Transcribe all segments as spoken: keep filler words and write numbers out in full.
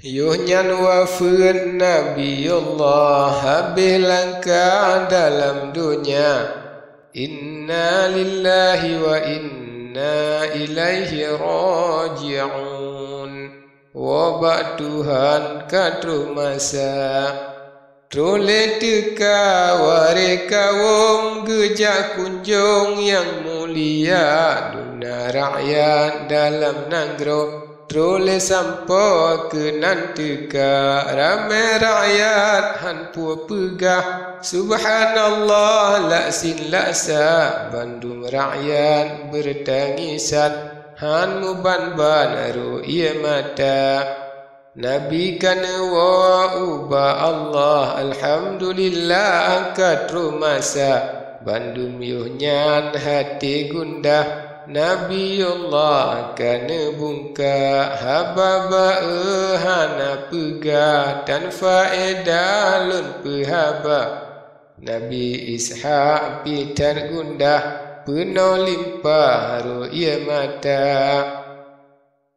Yoh nyan wafeuet Nabiullah, habéh langkah dalam donya. Inna lillahi wa inna ilaihi raji'un. Woe bak Tuhan ka troh masa. Troh lé teuka waréh kawöm geujak kunjong nyang mulia, dum na rakyat dalam nanggroe. Troh lé sampoe keunan teuka, ramé rakyat han peue peugah. Subhanallah, laksin laksa, bandum rakyat beureutangisan, han meuban-ban rot ié mata. Nabi ka neuwoe ubak Allah, alhamdulillah ka troh masa. Bandum yoh nyan haté gundah, Nabiullah ka neubungka. Haba baeu hana peugah, tan faedah lôn peuhaba. Nabi Ishak pih that gundah, peunoh limpah rot ié mata.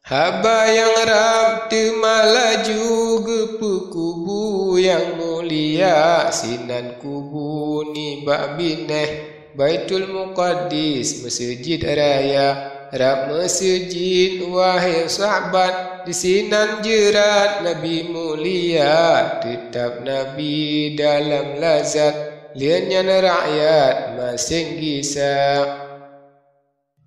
Haba nyang rab teuma laju geupeukubu nyang mulia, sinan kubu nibak binéh Baitul Muqaddis, Meuseujid Raya. Rab meuseujid, wahé sahabat, disinan jeurat Nabi mulia, teutab Nabi dalam lazat, lheueh nyan rakyat maséng gisa.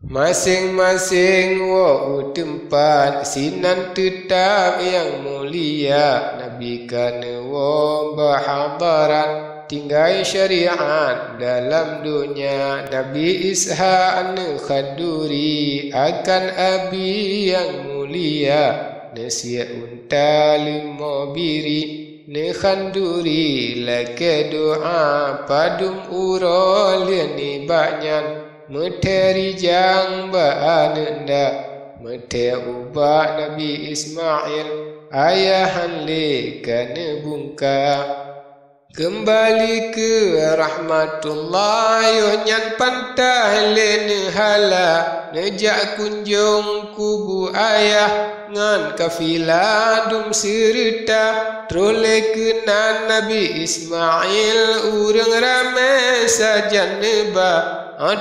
Maséng-maséng woe u teumpat, sinan teutab nyang mulia. Nabi ka neuwoe bak hadarat, tinggai syariat dalam donya. Nabi Ishak neukhanduri akan abi nyang mulia, neusiek unta leumo biri, neukhanduri lakée doá. Padum uroe lheueh nibak nyan, meuthée rijang bak aneuëk nda, meuthée ubak Nabi Ismail, ayah han lé ka neubungka. Keumbali keu rahmatullah, yoh nyan pantai lé neuhala, neujak kunjong kubu ayah ngon kafilah dum seureuta. Troh lé keunan Nabi Ismail, ureuëng ramé sajan neuba.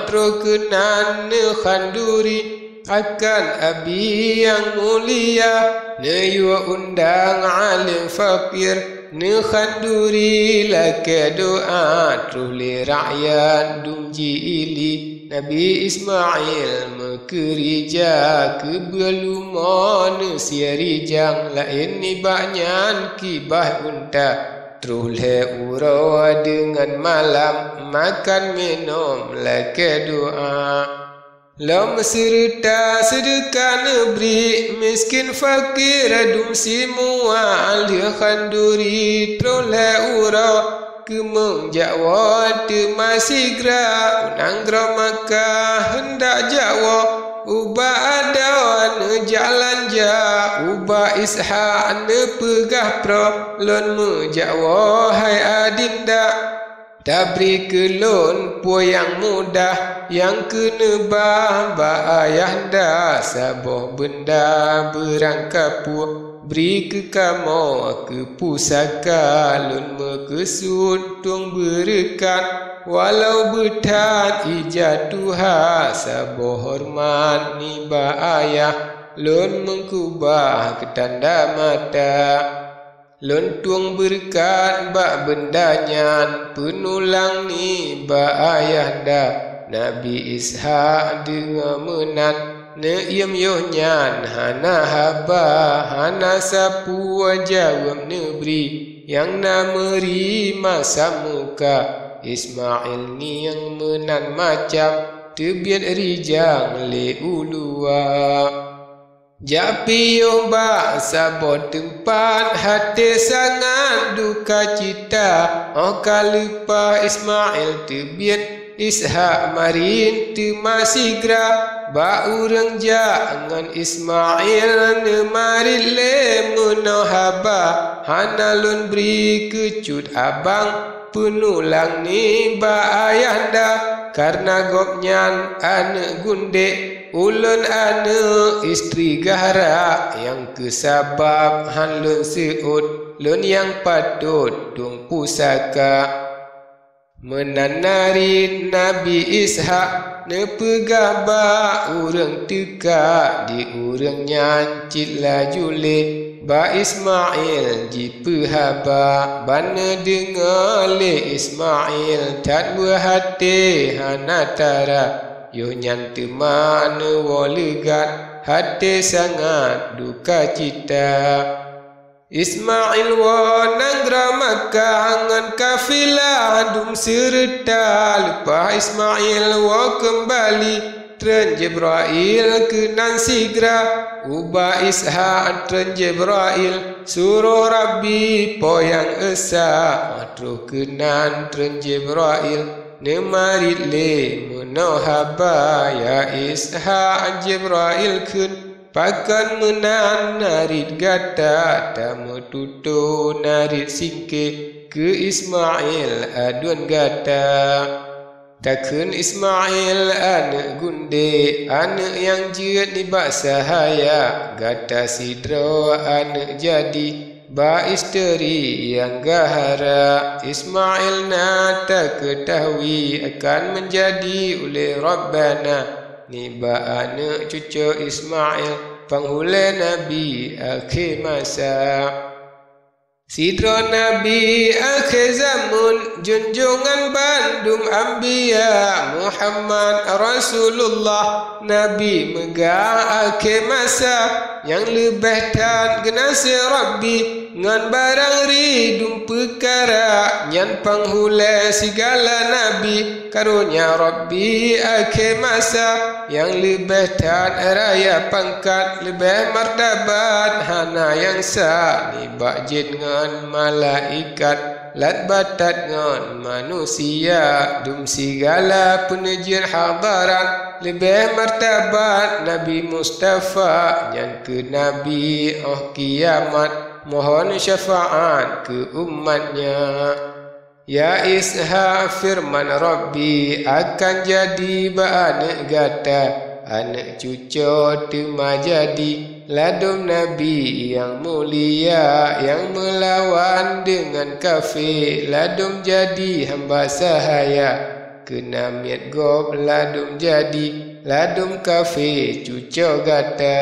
Troh keunan neukhanduri akan abi nyang mulia, neuyue undang além fakir, neukhanduri lakée doá. Troh lé rakyat dum ji-ili, Nabi Ismail meukeurija, keubeue leumo neusiek rijang, laén nibak nyan kibah unta. Troh lhée uroe deungon malam, makan minom lakée doá. Lom seureuta seudeukah neubri, miskin fakir dum simua, lheueh khanduri troh lhée uroe. Keumeung jak woe teuma sigra, u nanggroe Makkah heundak jak woe, ubak adoe neujak lanja, ubak Ishak neupeugah proh, lôn meujak woe hai adinda. Tabri keu lôn peue nyang mudah nyang keuneubah bak ayahda, saboh beunda beurangkapeue bri keu kamoe keu pusaka. Lôn meukeusut tueng beureukat, walau beuthat ija tuha, saboh horeumat nibak ayah lôn meukeubah keu tanda mata. Lôn tueng beureukat bak beunda nyan, peunulang nibak ayahda. Nabi Ishak deungoe meunan, neuiem yoh nyan hana haba, hana sapeue jaweueb neubri, nyang na meuri masa muka. Ismail ngieng meunan macam, teubiet rijang lé u luwa. Jak piôh bak saboh teumpat, até sangat duka cita. Óh ka leupah Ismail teubiet, Ishak marit teuma sigra. Bak ureuëng jak ngon Ismail neumarit lé meunoe haba, hana lôn bri keu cut abang, peunulang nibak ayahda, kareuna gobnyan aneuëk gundek. Ulôn aneuëk istri gahra, nyang keuh sabab hán lôn seuôt, lôn nyang patot tueng pusaka. Meunan narit Nabi Ishak neupeugah bak ureuëng teuka, di ureuëng nyan cit laju lé bak Ismail jipeuhaba. Ban neudeungoe lé Ismail that buet até hana tara, yoh nyan teuma neuwoe leugat, até sangat duka cita. Ismail woe nanggroe Makkah ngon kafilah dum seureuta. Leupah Ismail woe keumbali, treun Jibrail keunan sigra. Ubak Ishak treun Jibrail, suroh Rabbi Po Nyang Esa. Troh keunan treun Jibrail, neumarit lé meunoe haba, "Ya Ishak," Jibrail kheun, "Pakon meunan narit gata tameututoe narit singké keu Ismail aduen gata?" Takheun Ismail aneuëk gundek, aneuëk nyang jeuet nibak sahaya, gata sidroe aneuëk jadi bak istri nyang gahara. Ismail na takeutahui akan meujadi ulée Rabbana nibak aneuëk cucoe Ismail, panghulée nabi akhé masa. Sidroe nabi akhé zamon, junjongan bandum anbiya, Muhammad Rasulullah, nabi meugah akhé masa, nyang leubeh that geunaséh Rabbi ngon barang ridum peukara. Nyan panghulée sigala nabi, karonya Rabbi akhé masa, nyang leubeh that raya pangkat, leubeh martabat hana nyang sa nibak jén ngon malaikat, lat batat ngon manusia. Dum sigala peuneujeuet hadarat, leubeh martabat Nabi Mustafa, nyan keuh nabi óh kiamat, mohon syafaat keu umatnya. Ya Ishak, feureuman Rabbi akan jadi bak aneuëk gata, aneuëk cucoe teuma jadi ladôm nabi nyang mulia, nyang meulawan deungon kafé, ladôm jadi hamba sahaya, keuna miet gob ladôm jadi ladôm kafé cucoe gata.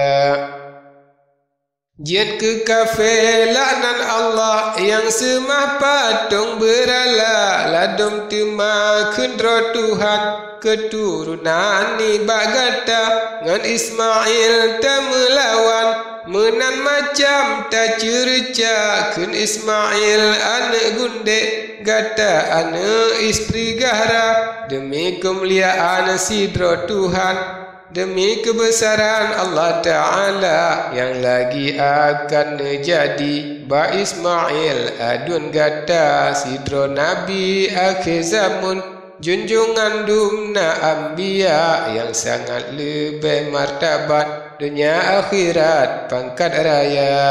Jeuet keu kafé laknat Allah nyang seumah patong beurala, ladôm teuma kheun droe Tuhan keuturonan nibak gata. Ngon Ismail tameulawan, meunan macam taceureuca, kheun Ismail aneuëk gundek, gata aneuëk istri gahra, deumi keumuliaan sidroe Tuhan. Deumi keubeusaran Allah Ta'ala nyang lagi akan neujadi bak Ismail aduen gata sidroe nabi akhé zamon, junjongan dumna anbiya nyang sangat leubeh martabat, donya akhirat pangkat raya.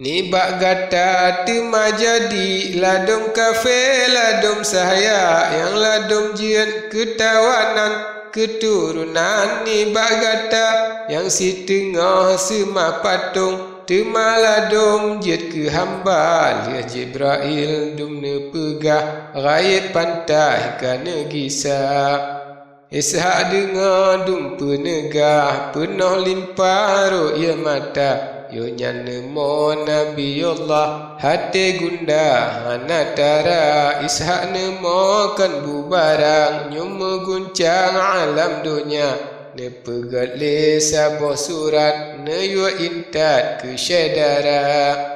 Nibak gata teuma jadi ladôm kafé, ladôm sahaya nyang ladôm jeuet keutawanan keuturonan nibak gata nyang siteungoh seumah patong, teuma ladôm jeuet keu hamba. Lheueh Jibrail dum neupeugah, ghaéb pantai ka neugisa. Ishak deungoe dum peuneugah, peunoh limpah rôh ié mata. Yoh nyan neumoe Nabiullah, até gundah hana tara. Ishak neumoe kon bu barang, nyoe meuguncang alam donya. Neupeugét lé saboh surat, neuyue intat keu syedara.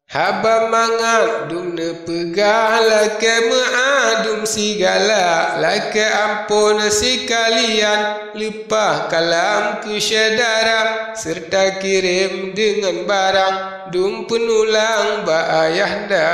Haba mangat dum neupeugah, lakée meuadum sigala, lakée amphon sikalian, leupah kalam keu syedara, seureuta kirém deungon barang, dum peunulang bak ayahanda,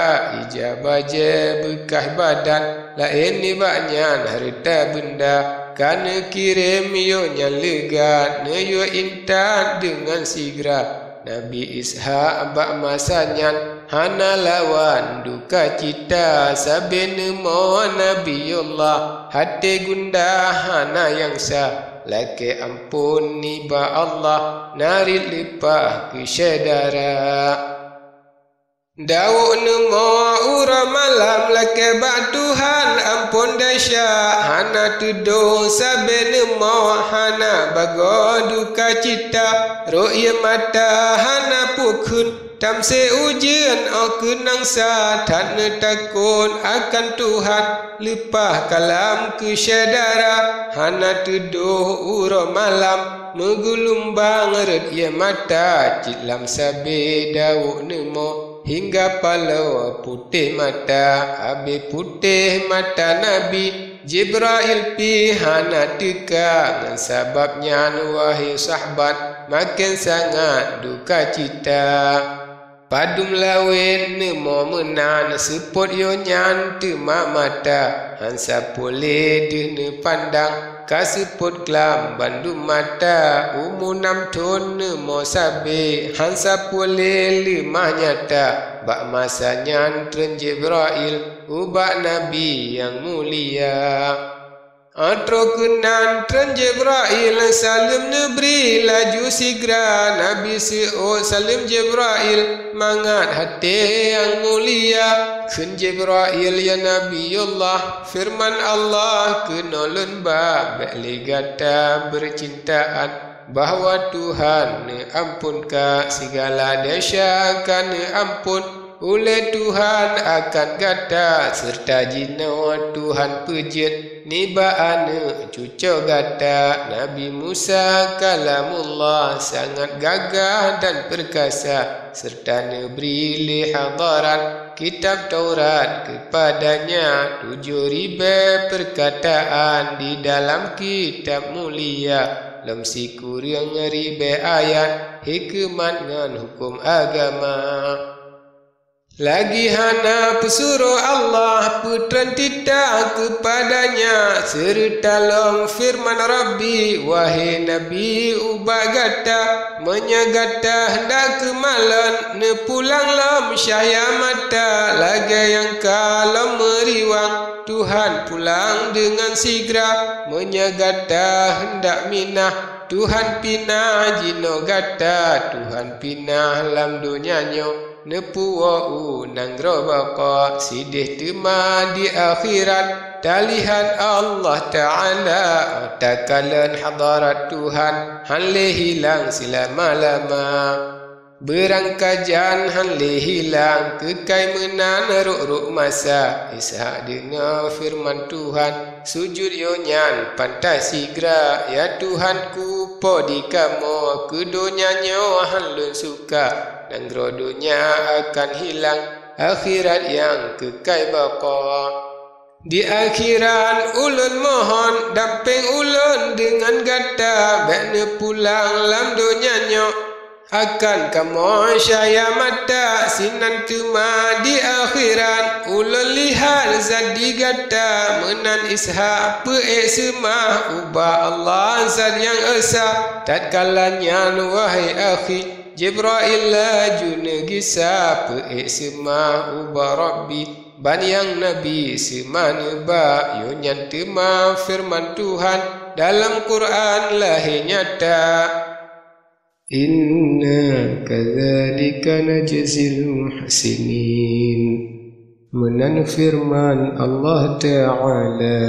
ija bajée beukaih badan, laén nibak nyan hareuta beunda, ka neukirém yoh nyan leugat, neuyue intat deungon sigra. Nabi Ishak bak masa nyan hana lawan duka cita, sabe neumoe Nabiullah, até gundah hana nyang sa. lakée amphon nibak Allah, na rot leupah keu syedara. Dawok neumoe uroe malam lakée bak Tuhan amphon desya, hana teudong sabe neumoe, hana bagoe dukacita, rot ie mata hana peue kheun, tamsé ujeuen óh keunong sa, that neutakot akan Tuhan, leupah kalam keu syedara, hana teudong uroe malam, meugulumbang rot ie mata, cit lam sabe dawok neumoe, hingga paloe putéh mata, abée putéh mata Nabi, Jibrail pih hana teuka, ngon sabab nyan, wahé sahabat, maken sangat dukacita. Padum lawét neumoe meunan, seupôt yo nyan teuma mata, han sapeue lé deuh neupandang, ka seupôt klam bandum mata. Umu nam thon neumoe sabe, han sapeue lé leumah nyata, bak masa nyan treun Jibrail ubak Nabi nyang mulia. Óh troh keunan treun Jibrail saleuem neubri laju sigra, Nabi seuôt saleuem Jibrail mangat até nyang mulia. Kheun Jibrail, "Ya Nabiullah, feureuman Allah keunoe lôn ba, bék lé gata beucintaan, bahwa Tuhan neuamphon ka, sigala desya ka neuamphon ulée Tuhan akan gata, seureuta jinoe Tuhan peujeuet nibak aneuëk cucoe gata." Nabi Musa Kalamullah sangat gagah dan peurkasa, seureuta neubri lé hadarat kitab Taurat keupadanya, tujoh ribée peurkataan di dalam kitab mulia, lom sikureueng ribée ayat hikeumat ngon huköm agama. Lagi hana peusuroh Allah peutreun titah keupadanya, seureuta lom feureuman Rabbi, "Wahé Nabi, ubak gata, meunyoe gata handak keumalon, neupulang lom cahya mata, lagée nyang ka lom meuriwang, Tuhan pulang deungon sigra. Meunyoe gata handak minah, Tuhan pinah jinoe gata, Tuhan pinah lam donya nyoe, neupuwoe u nanggroe Baqa, sideh teuma di akhirat, talihat Allah Ta'ala, takalon hadarat Tuhan, han lé hilang silama-lama." Beurangkajan han lé hilang, keukai meunan rok-rok masa, Ishak deungoe feureuman Tuhan, sujut yo nyan pantas sigra, "Ya Tuhanku, po di kamoe, keu donya nyoe han lôn suka, nanggroe donya akan hilang, akhirat nyang keukai baqa. Di akhirat ulôn mohon, dampéng ulôn deungon gata, bék neupulang lam donya nyoe. Akan kamoe cahya mata, sinan teuma di akhirat ulôn lihat zat di gata." Meunan Ishak peuék seumah ubak Allah zat nyang esa. Tatkala nyan, wahai akhi, Jibrail laju neugisa peuék seumah ubak Rabbi. Ban nyang Nabi seumah neuba, yo nyan teuma feureuman Tuhan dalam Quran lahé nyata, "Inna kadzalika najzil muhsinin." Meunan feureuman Allah Ta'ala.